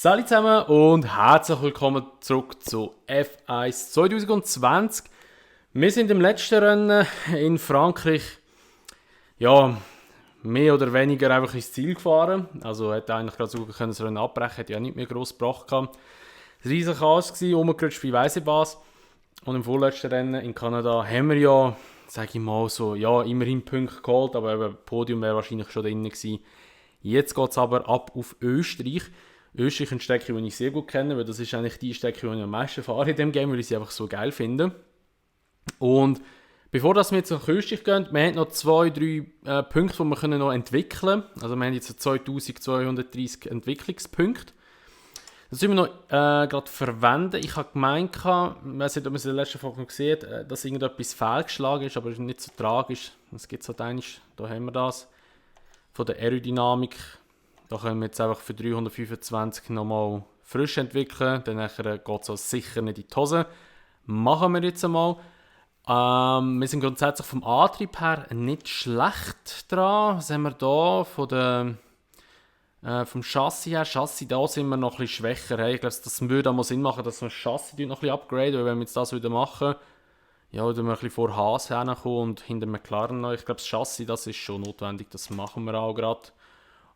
Salut zusammen und herzlich willkommen zurück zu F1 2020. Wir sind im letzten Rennen in Frankreich mehr oder weniger einfach ins Ziel gefahren. Also hätte eigentlich gerade sogar können das Rennen abbrechen, hätte ja nicht mehr gross gebracht gehabt. Es war ein riesiger Chaos, rumgerutscht wie weiss ich was. Und im vorletzten Rennen in Kanada haben wir ja, sage ich mal so, immerhin Punkte geholt, aber eben Podium wäre wahrscheinlich schon drin gewesen. Jetzt geht es aber ab auf Österreich. Österreich ist eine Strecke, die ich sehr gut kenne, weil das ist eigentlich die Strecke, die ich am meisten fahre in diesem Game, weil ich sie einfach so geil finde. Und bevor wir jetzt nach Österreich gehen, wir haben noch 2-3 Punkte, die wir noch entwickeln können. Also wir haben jetzt 2230 Entwicklungspunkte. Das müssen wir noch gerade verwenden. Ich habe gemeint, ich weiß nicht, ob man es in der letzten Folge noch sieht, dass irgendetwas fehlgeschlagen ist, aber es ist nicht so tragisch. Es gibt so einiges, da haben wir das. Von der Aerodynamik. Da können wir jetzt einfach für 325 nochmal frisch entwickeln. Dann geht es sicher nicht in die Hose. Machen wir jetzt einmal. Wir sind grundsätzlich vom Antrieb her nicht schlecht dran. Was haben wir da? Vom Chassis her. Chassis, da sind wir noch ein bisschen schwächer. Ich glaube, das würde auch mal Sinn machen, dass wir das Chassis noch ein bisschen upgraden. Weil wenn wir jetzt das wieder machen, dann wir ein bisschen vor Haas herkommen und hinter McLaren noch. Ich glaube, das Chassis, das ist schon notwendig. Das machen wir auch gerade.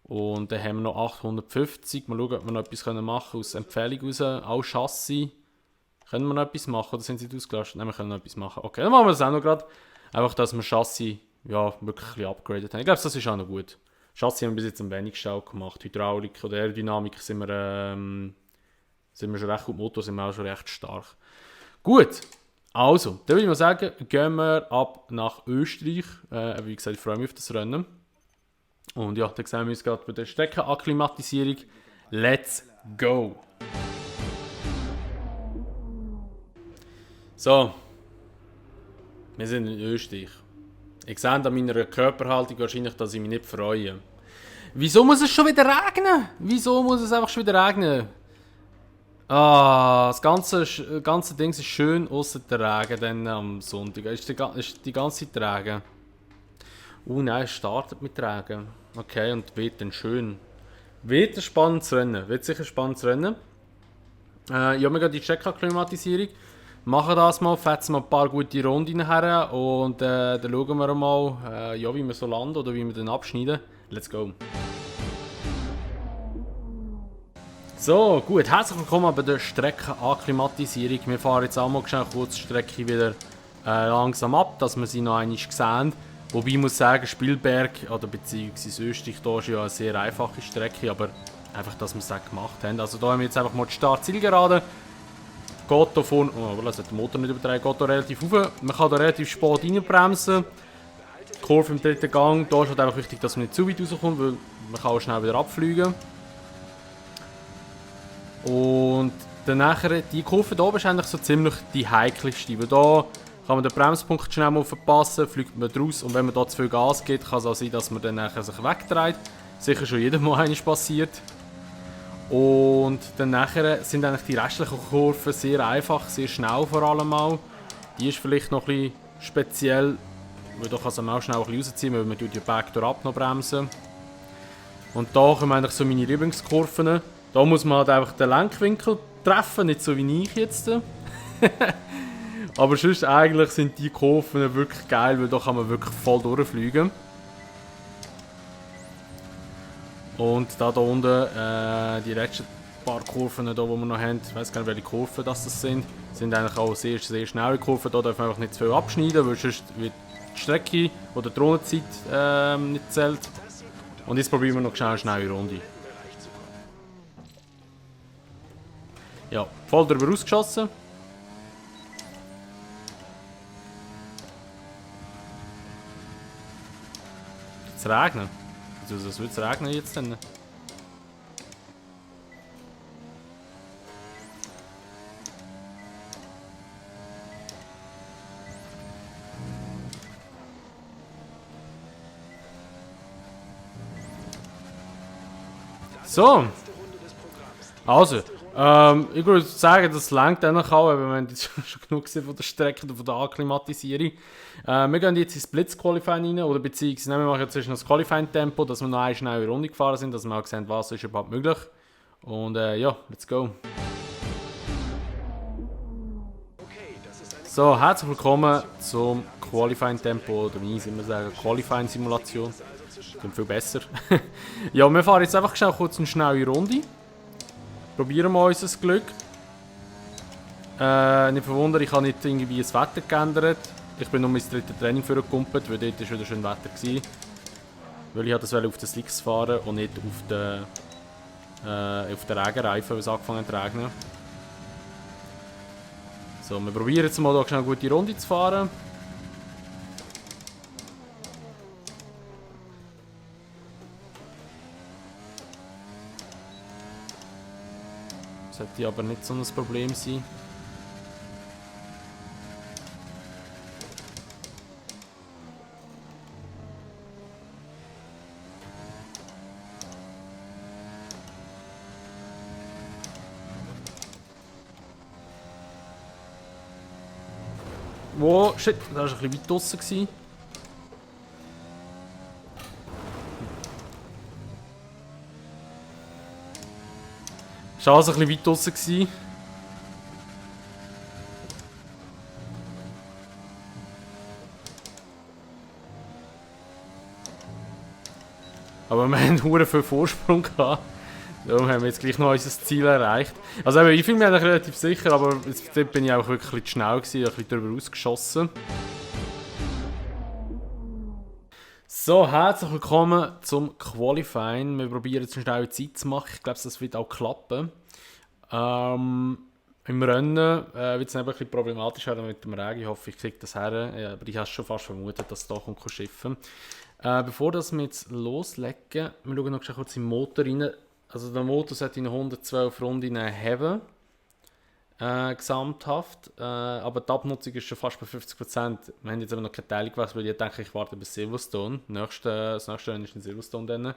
Und dann haben wir noch 850. Mal schauen, ob wir noch etwas machen können aus Empfehlung raus. Auch Chassis. Können wir noch etwas machen oder sind sie ausgelastet? Nein, wir können noch etwas machen. Okay, dann machen wir das auch noch gerade. Einfach, dass wir Chassis wirklich ein bisschen upgradet haben. Ich glaube, das ist auch noch gut. Chassis haben wir bis jetzt am wenigsten auch gemacht. Hydraulik oder Aerodynamik sind wir schon recht gut. Motor sind wir auch schon recht stark. Gut, also, dann würde ich mal sagen, gehen wir ab nach Österreich. Wie gesagt, ich freue mich auf das Rennen. Und ja, dann sehen wir uns gerade bei der Streckenakklimatisierung. Let's go! So, wir sind in Österreich. Ich sehe an meiner Körperhaltung wahrscheinlich, dass ich mich nicht freue. Wieso muss es schon wieder regnen? Wieso muss es einfach schon wieder regnen? Das ganze Ding ist schön, außer der Regen dann am Sonntag. Ist die ganze Zeit Regen? Nein, es startet mit Regen. Okay, und wird dann schön. Wird ein spannendes Rennen. Wird sicher ein spannendes Rennen. Wir gehen die Streckenakklimatisierung. Machen das mal, fetzen mal ein paar gute Runden her und dann schauen wir mal, wie wir so landen oder wie wir dann abschneiden. Let's go! So, gut, herzlich willkommen bei der Streckenakklimatisierung. Wir fahren jetzt auch mal kurz die Strecke wieder langsam ab, dass wir sie noch einmal sehen. Wobei ich muss sagen, Spielberg oder beziehungsweise Österreich, da ist ja eine sehr einfache Strecke, aber einfach, dass wir es auch gemacht haben. Also da haben wir jetzt einfach mal die Start-Zielgerade. Geht hier vorne, der Motor nicht übertreiben, geht hier relativ rauf. Man kann da relativ spät reinbremsen. Kurve im dritten Gang, da ist halt einfach wichtig, dass man nicht zu weit rauskommt, weil man kann auch schnell wieder abfliegen. Und dann nachher, die Kurve hier ist eigentlich so ziemlich die heikelste, weil da kann man den Bremspunkt schnell mal verpassen, fliegt man draus und wenn man da zu viel Gas gibt, kann es auch sein, dass man dann nachher sich wegdreht. Sicher schon jedem Mal einmal passiert. Und dann nachher sind eigentlich die restlichen Kurven sehr einfach, sehr schnell vor allem auch. Die ist vielleicht noch ein bisschen speziell, weil da kann es auch schnell ein bisschen rausziehen, weil man die Backdoor ab noch bremsen. Und da kommen eigentlich so meine Lieblingskurven. Da muss man halt einfach den Lenkwinkel treffen, nicht so wie ich jetzt. Aber sonst eigentlich sind die Kurven wirklich geil, weil da kann man wirklich voll durchfliegen. Und da unten, die letzten paar Kurven, die wir noch haben, ich weiß gar nicht, welche Kurven das sind eigentlich auch sehr, sehr schnelle Kurven. Da darf man einfach nicht zu viel abschneiden, weil sonst wird die Strecke oder die Rundenzeit nicht zählt. Und jetzt probieren wir noch schnell eine schnelle Runde. Ja, voll drüber rausgeschossen. Es regnet. Also es wird regnen jetzt dann. So. Also, ich würde sagen, das reicht dann auch, weil wir haben jetzt schon genug gesehen von der Strecke und von der Akklimatisierung. Wir gehen jetzt ins Blitz-Qualifying rein, oder beziehungsweise wir machen jetzt noch das Qualifying-Tempo, dass wir noch eine schnelle Runde gefahren sind, dass wir auch sehen, was ist überhaupt möglich. Und ja, let's go. So, herzlich willkommen zum Qualifying Tempo, oder wie ich immer sagen, Qualifying Simulation. Klingt viel besser. Ja, wir fahren jetzt einfach schnell kurz eine schnelle Runde. Probieren wir unser Glück. Nicht verwundern, ich habe nicht irgendwie das Wetter geändert. Ich bin nur mein drittes Training vorgekumpelt, weil dort war wieder schön Wetter gewesen. Weil ich das auf den Slicks fahren und nicht auf den Regenreifen, weil es angefangen zu regnen. So, wir probieren jetzt mal hier schnell eine gute Runde zu fahren. Sollte aber nicht so ein Problem sein. Wow, shit, da war ein bisschen weit draussen gewesen. Das war also ein bisschen weit draussen gewesen. Aber wir haben verdammt viel Vorsprung gehabt. Darum haben wir jetzt gleich noch unser Ziel erreicht. Also ich fühle mich eigentlich relativ sicher, aber jetzt, dort bin ich auch wirklich ein bisschen schnell gewesen, ein bisschen darüber ausgeschossen. So, herzlich willkommen zum Qualifying. Wir probieren jetzt eine schnelle Zeit zu machen. Ich glaube, das wird auch klappen. Im Rennen wird es ein bisschen problematisch werden mit dem Regen. Ich hoffe, ich kriege das her. Ja, aber ich habe schon fast vermutet, dass es da kommt schiffen. Bevor wir jetzt loslegen, wir schauen noch kurz in den Motor rein. Also der Motor sollte in 112 Runden haben, gesamthaft. Aber die Abnutzung ist schon fast bei 50%. Wir haben jetzt aber noch keine Teile gewechselt, weil ich denke, ich warte bis Silverstone. Das nächste Rennen ist in Silverstone dann. Ich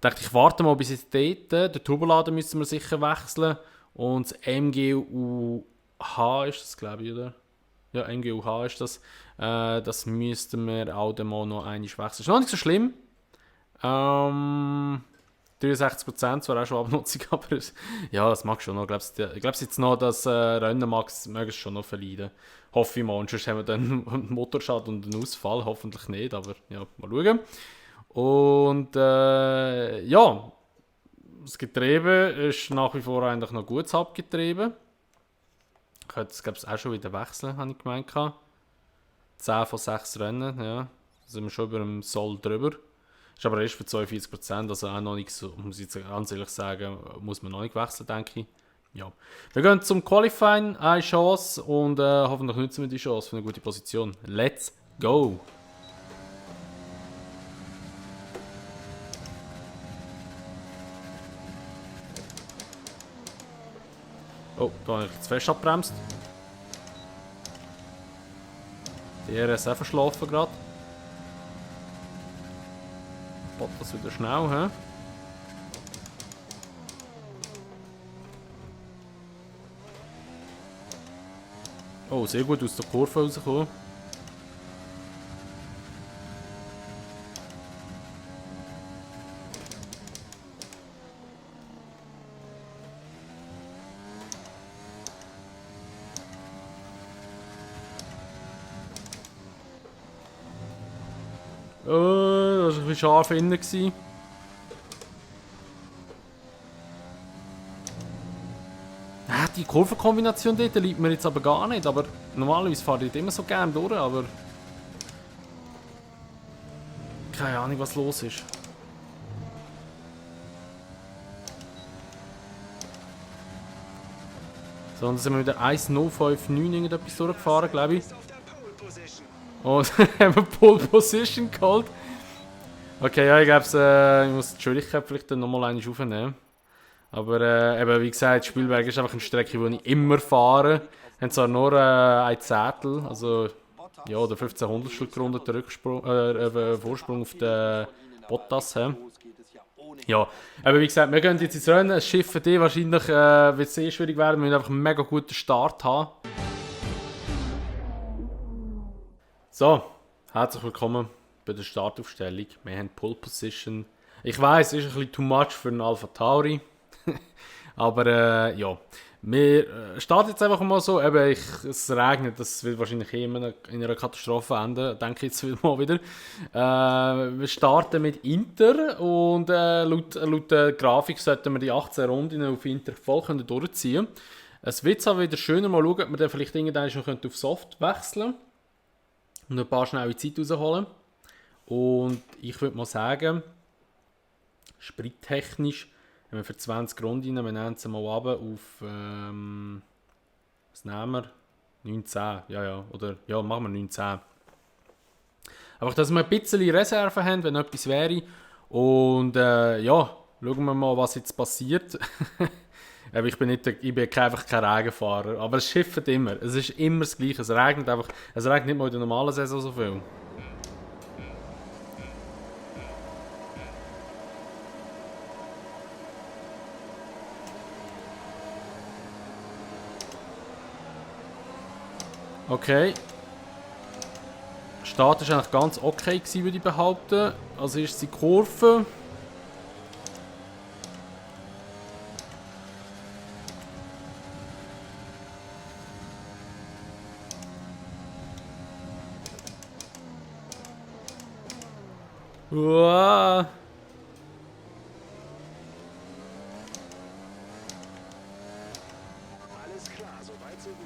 dachte, ich warte mal bis jetzt dort. Den Turbolader müssen wir sicher wechseln. Und das MGU-H ist das, glaube ich, oder? Ja, MGU-H ist das. Das müssten wir auch dann mal noch einmal wechseln. Ist noch nicht so schlimm. 63% zwar auch schon Abnutzung, aber ja, das mag schon noch. Ich glaube jetzt noch, dass Rennen mag es schon noch verleiden. Hoffe ich mal. Und sonst haben wir dann einen Motorschaden und einen Ausfall. Hoffentlich nicht, aber ja, mal schauen. Und ja, das Getriebe ist nach wie vor eigentlich noch gutes Abgetriebe. Ich könnte es, glaube ich, auch schon wieder wechseln, habe ich gemeint. 10 von 6 Rennen, ja. Da sind wir schon über dem Soll drüber. Ist aber erst für 42%, also auch noch nicht so, muss ich jetzt ganz ehrlich sagen, muss man noch nicht wechseln, denke ich. Ja. Wir gehen zum Qualifying, eine Chance und hoffentlich nutzen wir die Chance für eine gute Position. Let's go! Oh, da habe ich zu fest abgebremst. Die RS auch verschlafen gerade. Das wieder schnell, hä? Oh, sehr gut aus der Kurve rausgekommen. Das war ein bisschen scharf innen. Die Kurvenkombination dort liegt mir jetzt aber gar nicht. Aber normalerweise fahre ich immer so gerne durch, aber keine Ahnung, was los ist. So, und dann sind wir wieder 1.059 irgendetwas durchgefahren, glaube ich. Und haben wir Pole Position geholt. Okay, ja, ich glaube, ich muss die Schwierigkeit vielleicht dann nochmal einmal aufnehmen. Aber eben, wie gesagt, Spielberg ist einfach eine Strecke, die ich immer fahre. Wir haben zwar nur ein Zettel, also ja, oder 15 Hundertstel gerundeter Vorsprung auf den Bottas. Ja, aber wie gesagt, wir gehen jetzt ins Rennen. Das Schiff für dich wahrscheinlich wird es sehr schwierig werden. Wir müssen einfach einen mega guten Start haben. So, herzlich willkommen bei der Startaufstellung. Wir haben Pole Position. Ich weiss, es ist ein bisschen too much für einen Alpha Tauri. Aber ja, wir starten jetzt einfach mal so. Eben, es regnet, das wird wahrscheinlich immer in einer Katastrophe enden, denke ich jetzt mal wieder. Wir starten mit Inter und laut der Grafik sollten wir die 18 Runden auf Inter voll können durchziehen. Es wird aber wieder schöner, mal schauen, ob wir dann vielleicht irgendwann noch auf Soft wechseln und ein paar schnelle Zeit rausholen. Und ich würde mal sagen, sprittechnisch, wenn wir für 20 Runden, wir nehmen es mal runter auf, was nehmen wir? 19, ja, oder, ja, machen wir 19. Einfach, dass wir ein bisschen Reserve haben, wenn etwas wäre. Und ja, schauen wir mal, was jetzt passiert. Aber ich bin einfach kein Regenfahrer, aber es schifft immer. Es ist immer das Gleiche. Es regnet einfach. Es regnet nicht mal in der normalen Saison so viel. Okay. Der Start war eigentlich ganz okay, würde ich behaupten. Also ist die Kurve. Uah. Alles klar, soweit so gut.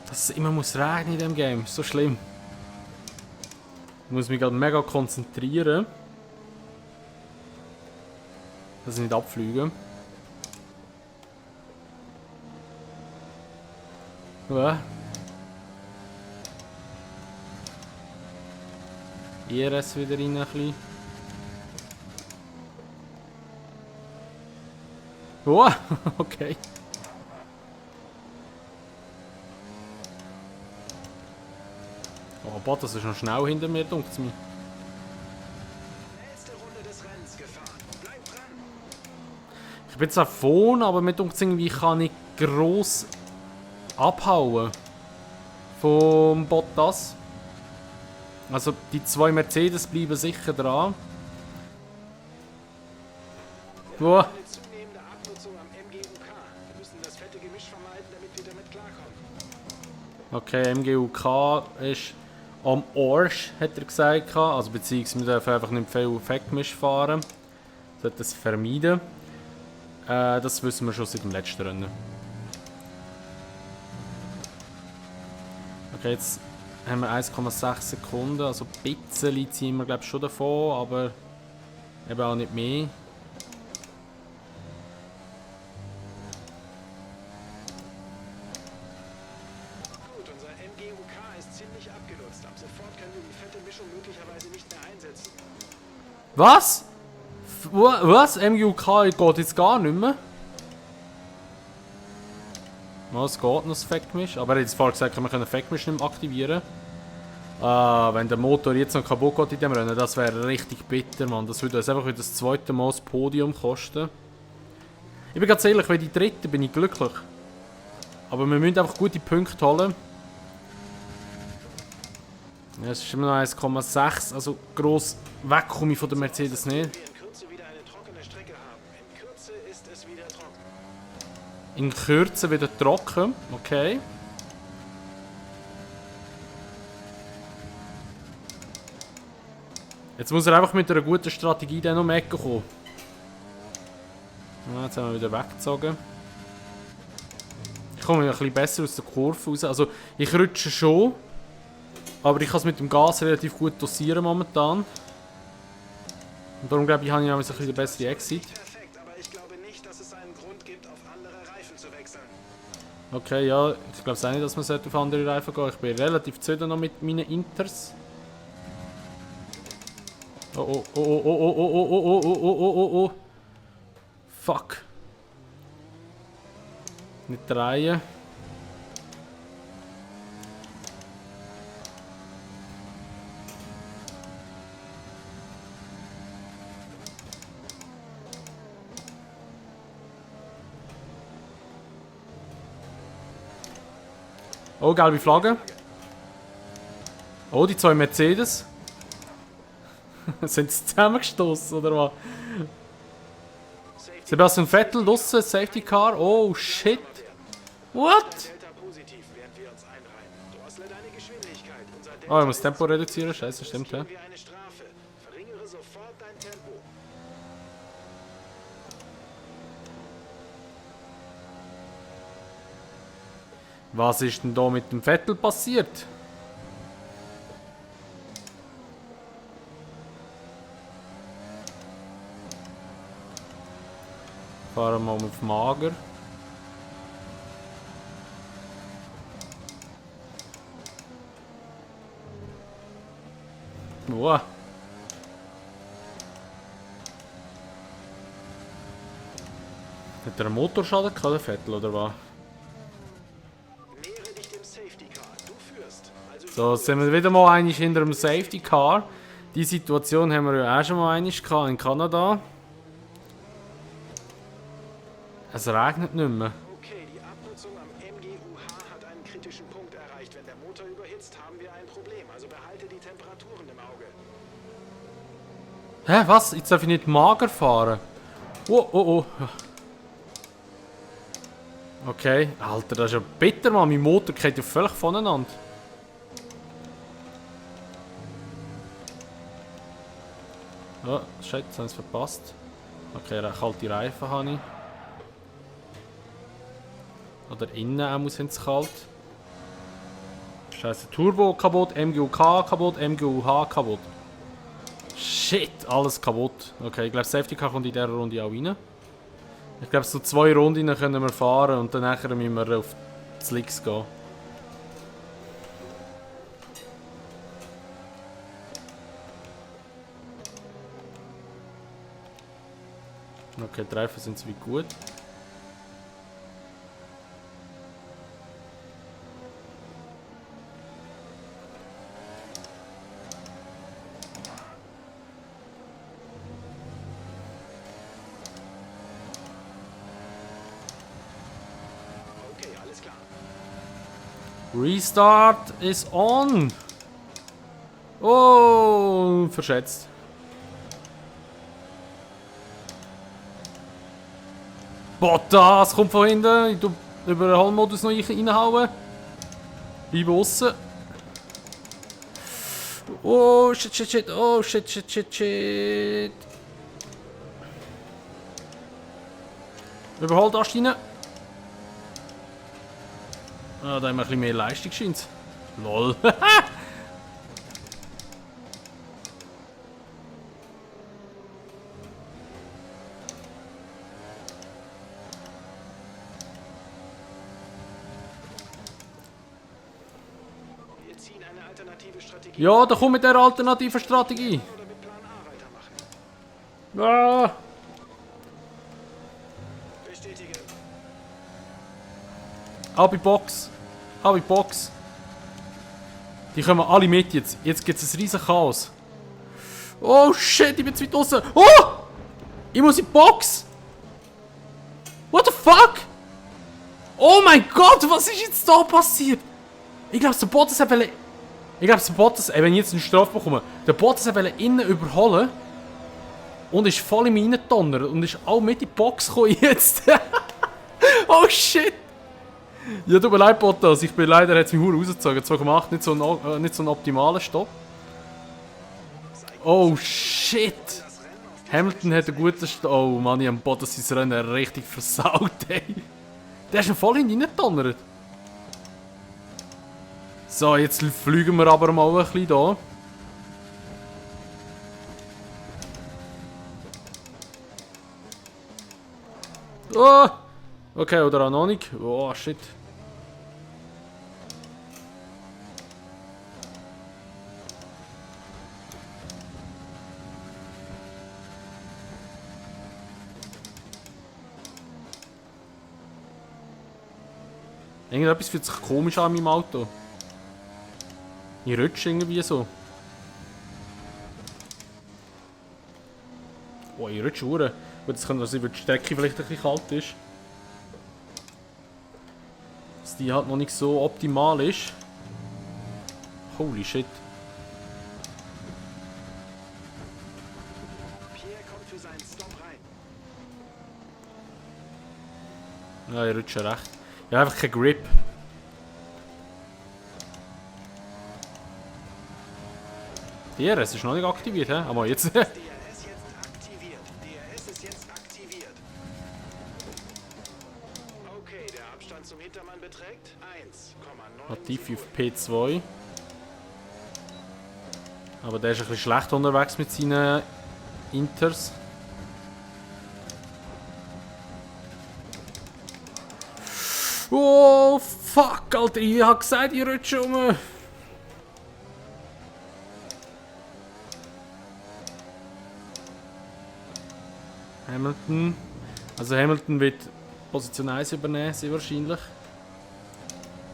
Dass es immer muss regnen in diesem Game, ist so schlimm. Ich muss mich gerade mega konzentrieren, dass ich nicht abfliege. Ja. IRS wieder rein ein bisschen. Oh, okay. Oh, Bottas ist noch schnell hinter mir, denkt es mir. Letzte Runde des Rennens gefahren. Bleib dran. Ich bin zwar vorne, aber mir denkt irgendwie, ich kann nicht gross abhauen vom Bottas. Also die zwei Mercedes bleiben sicher dran. Oh. Eine zunehmende Abnutzung am MGUK. Wir müssen das fette Gemisch vermeiden, damit wir damit klarkommen. Okay, MGUK ist am Arsch, hat er gesagt. Also beziehungsweise wir dürfen einfach nicht viel Fettgemisch fahren. Sollte das vermeiden. Das wissen wir schon seit dem letzten Rennen. Okay, jetzt haben wir 1,6 Sekunden. Also ein bisschen ziehen wir glaube ich schon davon, aber eben auch nicht mehr. Gut, unser MGUK ist ziemlich abgenutzt. Ab sofort können wir die fette Mischung möglicherweise nicht mehr einsetzen. Was? Was? MGUK geht jetzt gar nicht mehr? Ja, es geht noch das Fettgemisch. Aber er hat jetzt vorher gesagt, wir können Fettgemisch nicht mehr aktivieren. Wenn der Motor jetzt noch kaputt geht in dem Rennen, das wäre richtig bitter, Mann. Das würde uns einfach wieder das zweite Mal das Podium kosten. Ich bin ganz ehrlich, wenn die dritte bin ich glücklich. Aber wir müssen einfach gute Punkte holen. Ja, es ist immer noch 1,6, also gross weg komme ich von der Mercedes nicht. Wir in Kürze wieder eine trockene Strecke haben. In Kürze ist es wieder trocken. In Kürze wieder trocken, okay. Jetzt muss er einfach mit einer guten Strategie dann um die Ecke kommen. Ja, jetzt haben wir wieder weggezogen. Ich komme ein bisschen besser aus der Kurve raus. Also ich rutsche schon. Aber ich kann es mit dem Gas relativ gut dosieren momentan. Und darum glaube ich, habe ich auch ein bisschen eine bessere Exit. Perfekt, aber ich glaube nicht, dass es einen Grund gibt, auf andere Reifen zu wechseln. Okay, ja, ich glaube auch nicht, dass man auf andere Reifen gehen. Ich bin relativ zufrieden noch mit meinen Inters. Oh, oh, oh, oh, oh, oh, oh, oh, oh, oh, oh, oh, oh. Fuck. Nicht drehen. Oh, gelbe Flagge. Oh, die zwei Mercedes. Sind sie zusammengestoßen oder was? Sebastian Vettel, draussen, Safety Car. Oh, shit. What? Delta positiv, während wir uns einreihen. Drossle deine Geschwindigkeit. Unser Oh, ich Delta muss Tempo reduzieren. Scheiße, stimmt, ja. riskieren wir eine Strafe. Verringere sofort dein Tempo. Was ist denn da mit dem Vettel passiert? Fahren wir mal auf Mager. Wow. Hat er einen Motorschaden gehabt, der Vettel, oder was? Nähere dich dem Safety Car. Du führst. Also So, jetzt sind wir wieder mal einmal hinter dem Safety Car. Die Situation haben wir ja auch schon mal einmal gehabt in Kanada. Es regnet nicht mehr. okay, die Abnutzung am MGUH hat einen kritischen Punkt erreicht. Wenn der Motor überhitzt, haben wir ein Problem. Also behalte die Temperaturen im Auge. Hä, was? Jetzt darf ich nicht mager fahren? Oh, oh, oh. Okay, Alter, das ist ja bitter, Mann. Mein Motor geht ja völlig voneinander. Oh, shit, jetzt haben sie es verpasst. Okay, kalte Reifen habe ich. Oder innen auch muss es kalt. Scheiße, Turbo kaputt, MGUK kaputt, MGUH kaputt. Shit, alles kaputt. Okay, ich glaube, Safety Car kommt in dieser Runde auch rein. Ich glaube, so 2 Runden können wir fahren und dann nachher müssen wir auf die Slicks gehen. Okay, die Reifen sind wie gut. Okay, alles klar. Restart is on! Oh, verschätzt. Bottas kommt von hinten. Ich tue über den Hallmodus noch reinhauen. Bleibe aussen. Oh, shit, shit, shit. Oh, shit, shit, shit, shit. Überholt das rein. Ah, da haben wir ein bisschen mehr Leistung, scheint. Lol. Wir ziehen eine alternative Strategie Ja, da kommt mit der alternativen Strategie. oder mit Plan A weitermachen. Ah. Bestätige. Ab in die Box. Ab in die Box. Die kommen alle mit jetzt. Jetzt gibt es ein riesen Chaos. Oh shit, ich bin zu weit draussen. Oh! Ich muss in die Box. What the fuck? Oh mein Gott, was ist jetzt da passiert? Ich glaube, der Bottas hat wollen... Ich glaube, der Bottas... wenn ich jetzt eine Strafe bekomme... Der Bottas hat wollen innen überholen. Und ist voll in mich reingedonnert. Und ist auch mit in die Box gekommen jetzt. Oh shit. Ja, tut mir leid, Bottas. Ich bin leider, hat es mich rausgezogen. 2,8, nicht so ein optimaler Stopp. Oh shit. Hamilton hat einen guten Stopp. Oh Mann, ich habe Bottas sein Rennen richtig versaut, ey. Der ist schon voll hineingedonnert. So, jetzt fliegen wir aber mal ein bisschen da. Oh! Okay, oder auch noch nicht. Oh, shit. Irgendetwas fühlt sich komisch an meinem Auto. Ich rutsche irgendwie so. Oh, ich rutsche hure. Gut, das kann sein, weil die Strecke vielleicht ein bisschen kalt ist. dass die halt noch nicht so optimal ist. Holy shit. Pierre kommt für seinen Stop rein. Ja, ich rutsche recht. Ich habe einfach keinen Grip. DRS ist noch nicht aktiviert, hä? Aber jetzt. DRS jetzt aktiviert. DRS ist jetzt aktiviert. Okay, der Abstand zum Hintermann beträgt 1,9. Latifi auf P2. Aber der ist ein bisschen schlecht unterwegs mit seinen Inters. Oh, fuck, Alter, ich hab gesagt, ich rutsche um. Hamilton. Also Hamilton wird Position 1 übernehmen, sehr wahrscheinlich.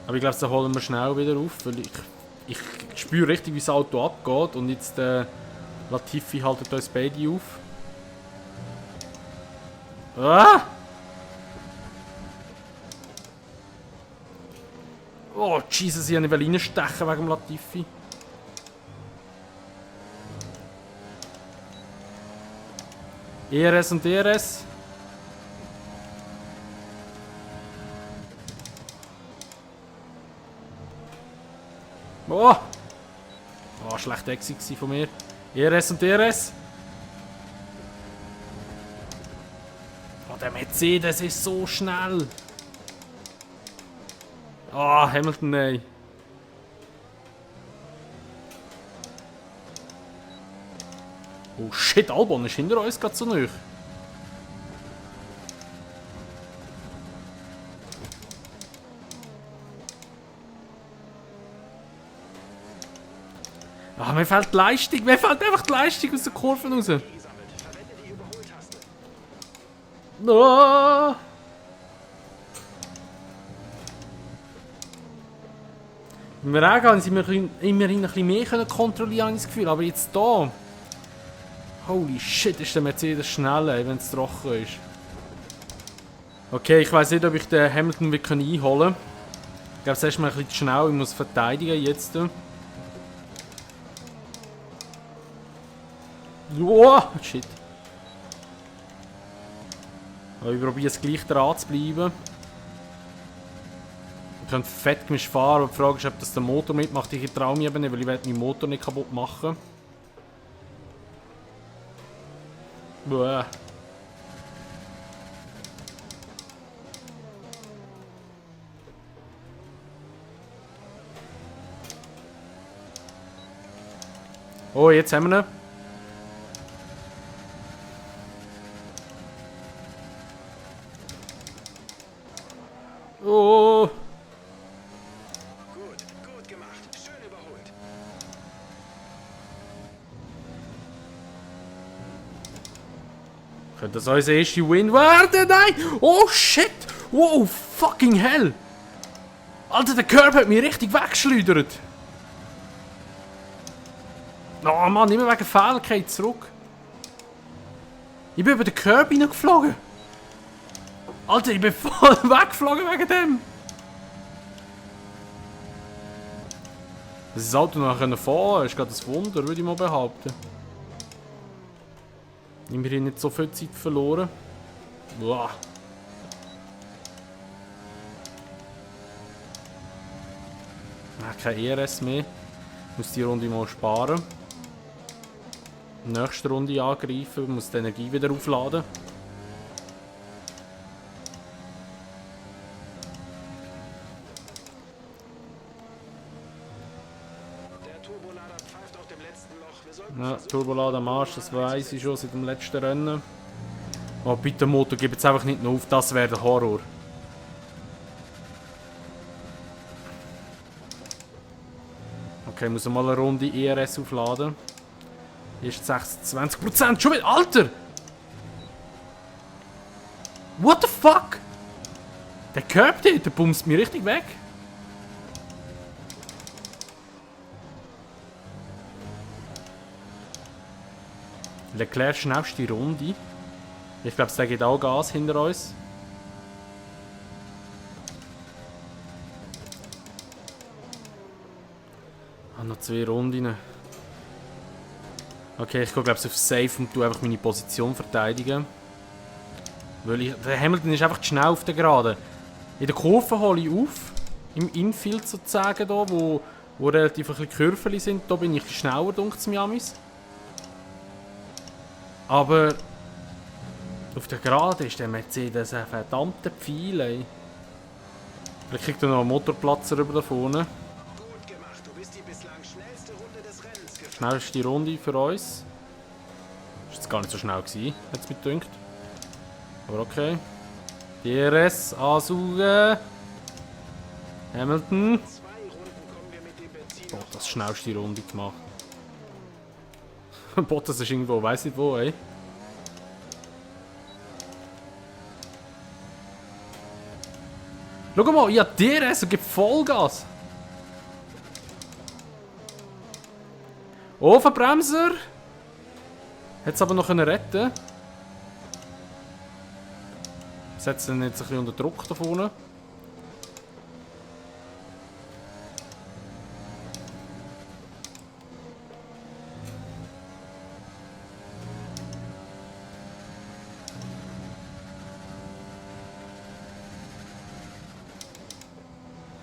Aber ich glaube, das holen wir schnell wieder auf, weil ich spüre richtig, wie das Auto abgeht und jetzt Latifi haltet uns beide auf. Ah! Oh, Jesus, ich wollte nicht reinstechen wegen dem Latifi. ERS und DRS. Oh! Oh, schlechter Exit von mir. ERS und DRS. Oh, der Mercedes ist so schnell. Ah, Hamilton, nein. Oh shit, Albon ist hinter uns gerade so nahe. Ah, mir fehlt die Leistung. Mir fehlt einfach die Leistung aus der Kurve raus. Gesammelt. Verwende die Überholtaste. Ah. Im Regen haben sie immerhin ein bisschen mehr kontrollieren, habe ich das Gefühl. Aber jetzt hier. Holy shit, ist der Mercedes schnell, wenn es trocken ist. Okay, ich weiß nicht, ob ich den Hamilton wirklich einholen kann. Ich glaube, es ist mal ein bisschen zu schnell. Ich muss verteidigen jetzt. Oh, shit. Aber ich probiere es gleich dran zu bleiben. Ich könnte fett gemischt fahren, aber die Frage ist, ob das der Motor mitmacht. Ich traue mich eben nicht, weil ich will meinen Motor nicht kaputt machen. Boah. Oh, jetzt haben wir ihn. Oh. Gut gemacht. Schön überholt. Könnte das unser erster Win werden? Nein! Oh shit! Wow, fucking hell! Alter, der Curb hat mich richtig weggeschleudert! Oh Mann, immer wegen Fehlerkeit zurück. Ich bin über den Curb hineingeflogen. Alter, ich bin voll weggeflogen wegen dem. Dass das Auto noch fahren konnte, ist gerade ein Wunder, würde ich mal behaupten. Immerhin nicht so viel Zeit verloren. Boah. Kein ERS mehr. Ich muss die Runde mal sparen. Nächste Runde angreifen, muss die Energie wieder aufladen. Der Turbolader pfeift auf dem letzten Loch. Wir sollten Ja, versuchen, Turbolader am Arsch, das weiß ich schon seit dem letzten Rennen. Oh, bitte Motor, gib jetzt einfach nicht noch auf, das wäre der Horror. Okay, ich muss mal eine Runde ERS aufladen. Ist 26%, schon wieder, Alter! What the fuck? Der Curb dort, der bumst mich richtig weg. Leclerc schnellste Runde. Ich glaube, der geht auch Gas hinter uns. Ah, noch 2 Runden. Okay, ich gehe glaube ich auf Safe und tue einfach meine Position verteidigen. Weil der Hamilton ist einfach zu schnell auf der Geraden. In der Kurve hole ich auf. Im Infield sozusagen da, wo relativ ein bisschen Kurven sind. Da bin ich schneller, dunkt es mir amis. Aber auf der Geraden ist der Mercedes ein verdammter Pfeil, ey. Vielleicht kriegt er noch einen Motorplatzer über da vorne. Gut gemacht. Du bist die bislang schnellste Runde des Rennens gefahren. Schnellste Runde für uns. Ist jetzt gar nicht so schnell gewesen, hat es mir gedacht. Aber okay. DRS ansaugen. Hamilton. 2 Runden kommen wir mit dem Benzin. Bottas schnellste Runde gemacht. Bottas ist irgendwo, weiss nicht wo, ey. Schau mal, ich habe DRS und gebe Vollgas. Oh, Verbremser. Hat es aber noch retten. Setzt ihn jetzt ein bisschen unter Druck da vorne.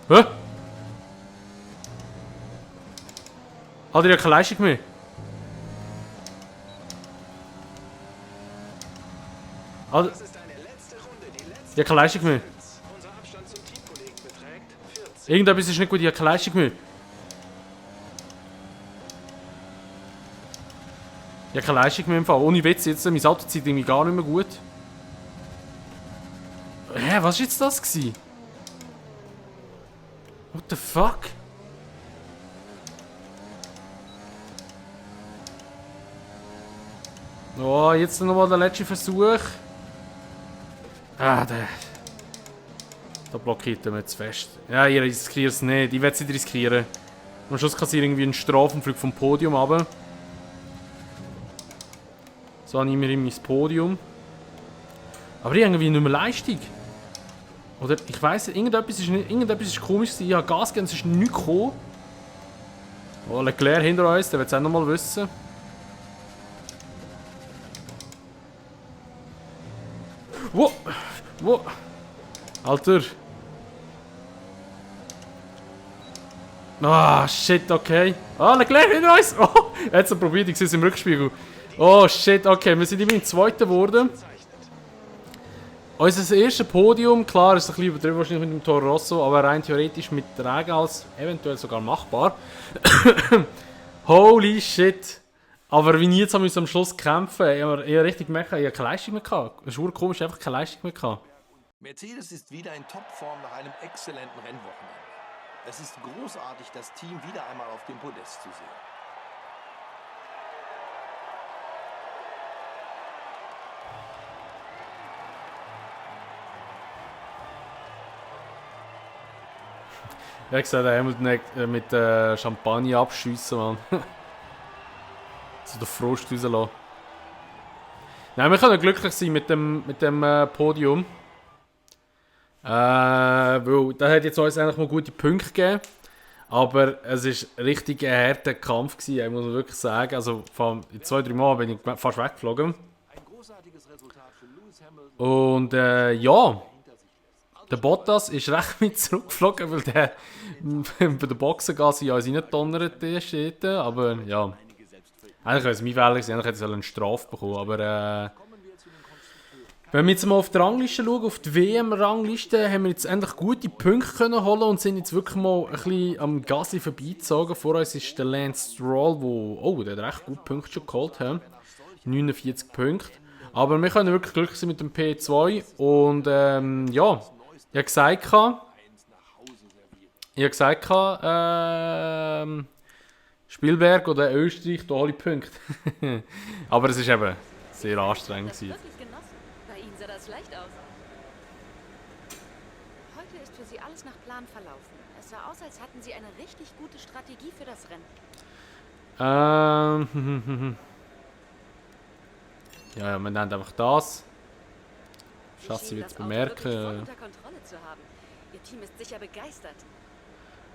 Hä? Hat er keine Leistung mehr? Das ist deine letzte Runde, die letzte. Ja, keine Leistung mehr. Unser Abstand zum Teamkollegen beträgt 40. Irgendetwas ist nicht gut, ich habe keine Leistung mehr. Ich habe keine Leistung mehr im Fall. Ohne Witz, jetzt mein Auto zieht irgendwie gar nicht mehr gut. Hä, was war jetzt das gewesen? What the fuck? Oh, jetzt nochmal der letzte Versuch. Ah, der. Da blockiert er mir zu fest. Ja, ich riskiere es nicht. Ich werde es nicht riskieren. Am Schluss kassiere ich irgendwie einen Strafenflug vom Podium runter. So habe ich mir mein Podium. Aber ich habe irgendwie nicht mehr Leistung. Oder ich weiss nicht, irgendetwas ist komisch gewesen. Ich habe Gas gegeben, es ist nichts gekommen. Oh, Leclerc hinter uns, der wird es auch noch mal wissen. Wo? Wo? Alter. Ah, shit, okay. Ah, Leclerc hinter uns. Oh, er hat es probiert, ich sehe es im Rückspiegel. Oh, shit, okay, wir sind immerhin Zweiter geworden. Unser erstes Podium, klar, ist ein bisschen übertrieben wahrscheinlich mit dem Toro Rosso, aber rein theoretisch mit Regen als eventuell sogar machbar. Holy shit. Aber wie jetzt haben wir am Schluss kämpfen, ich habe richtig gemerkt, ich habe keine Leistung mehr gehabt. Es ist komisch, einfach keine Leistung mehr gehabt. Mercedes ist wieder in Topform nach einem exzellenten Rennwochenende. Es ist großartig, das Team wieder einmal auf dem Podest zu sehen. Wie gesagt, der Hamilton mit Champagner abschiessen, Mann. So den Frust rauslassen. Nein, wir können glücklich sein mit dem Podium. Weil da hat jetzt uns eigentlich mal gute Punkte gegeben. Aber es war richtig ein harter Kampf gewesen, muss man wirklich sagen. Also von 2-3 Mal bin ich fast weggeflogen. Ein großartiges Resultat für Lewis Hamilton. Und ja, der Bottas ist recht mit zurückgeflogen, weil der bei der Boxengasse ja uns reingedonnert ist. Aber ja, eigentlich wäre es mein Fehler gewesen, eigentlich hätte ich eine Strafe bekommen. Aber wenn wir jetzt mal auf die Rangliste schauen, auf die WM-Rangliste, haben wir jetzt endlich gute Punkte können holen und sind jetzt wirklich mal ein bisschen am Gasly vorbeigezogen. Vor uns ist der Lance Stroll, der hat recht gute Punkte schon geholt hat. 49 Punkte. Aber wir können wirklich glücklich sein mit dem P2 und ja, ich habe gesagt, Spielberg oder Österreich, da alle Punkte. Aber es war eben sehr anstrengend. Das wirklich genossen. Bei Ihnen sah das leicht aus. Heute ist für Sie alles nach Plan verlaufen. Es sah aus, als hatten Sie eine richtig gute Strategie für das Rennen. Ja, man nennt einfach das. Sie Chassis schienen wird es das Auto wirklich voll bemerken. unter Kontrolle zu haben. Ihr Team ist sicher begeistert.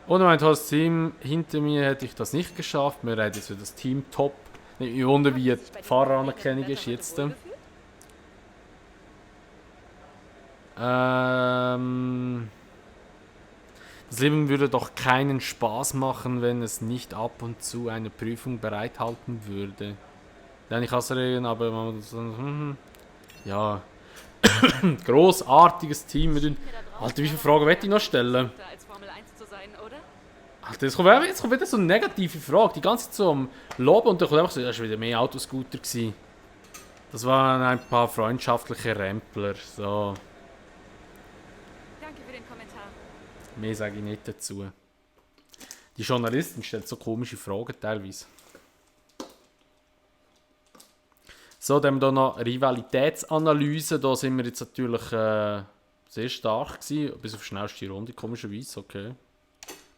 Ohne mein tolles Team hinter mir hätte ich das nicht geschafft. Wir reden jetzt über das Team Top. Ich wundere, wie die Fahreranerkennung ist jetzt. Das Leben würde doch keinen Spaß machen, wenn es nicht ab und zu eine Prüfung bereithalten würde. Ja, ich hasse Regen, aber man muss ja. Grossartiges Team. Alter, wie viele Fragen möchte ich noch stellen? Als Formel 1 zu sein, oder? Alter, jetzt kommt wieder so eine negative Frage. Die ganze Zeit so am Loben und dann kommt einfach so, das war wieder mehr Autoscooter gewesen. Das waren ein paar freundschaftliche Rempler. So, Danke für den Kommentar. mehr sage ich nicht dazu. Die Journalistin stellt so komische Fragen teilweise. So, dann haben wir hier noch Rivalitätsanalyse. Da sind wir jetzt natürlich sehr stark gewesen. Bis auf die schnellste Runde, komischerweise. Okay.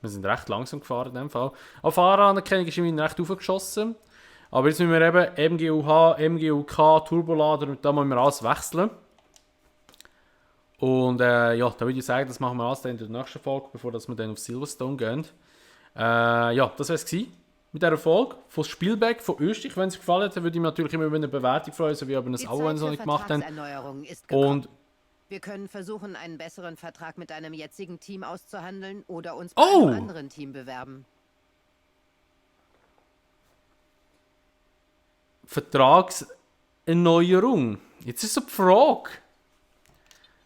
Wir sind recht langsam gefahren in dem Fall. Auf Fahreranerkennung ist immerhin recht aufgeschossen. Aber jetzt müssen wir eben MGUH, MGUK, Turbolader und da müssen wir alles wechseln. Und ja, da würde ich sagen, das machen wir alles dann in der nächsten Folge, bevor wir dann auf Silverstone gehen. Ja, das wäre es mit dieser Folge von Spielberg von Österreich. Wenn es gefallen hat, würde ich mich natürlich immer über eine Bewertung freuen, so wie aber das Abo, wenn es noch nicht gemacht haben. Und wir können versuchen, einen besseren Vertrag mit deinem jetzigen Team auszuhandeln oder uns bei einem anderen Team bewerben. Vertragserneuerung. Jetzt ist so die Frage.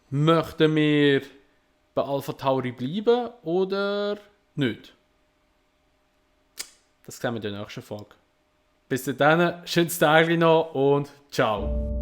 Möchten wir bei Alpha Tauri bleiben oder nicht? Das sehen wir in der nächsten Folge. Bis dann, schönes Tag noch und ciao.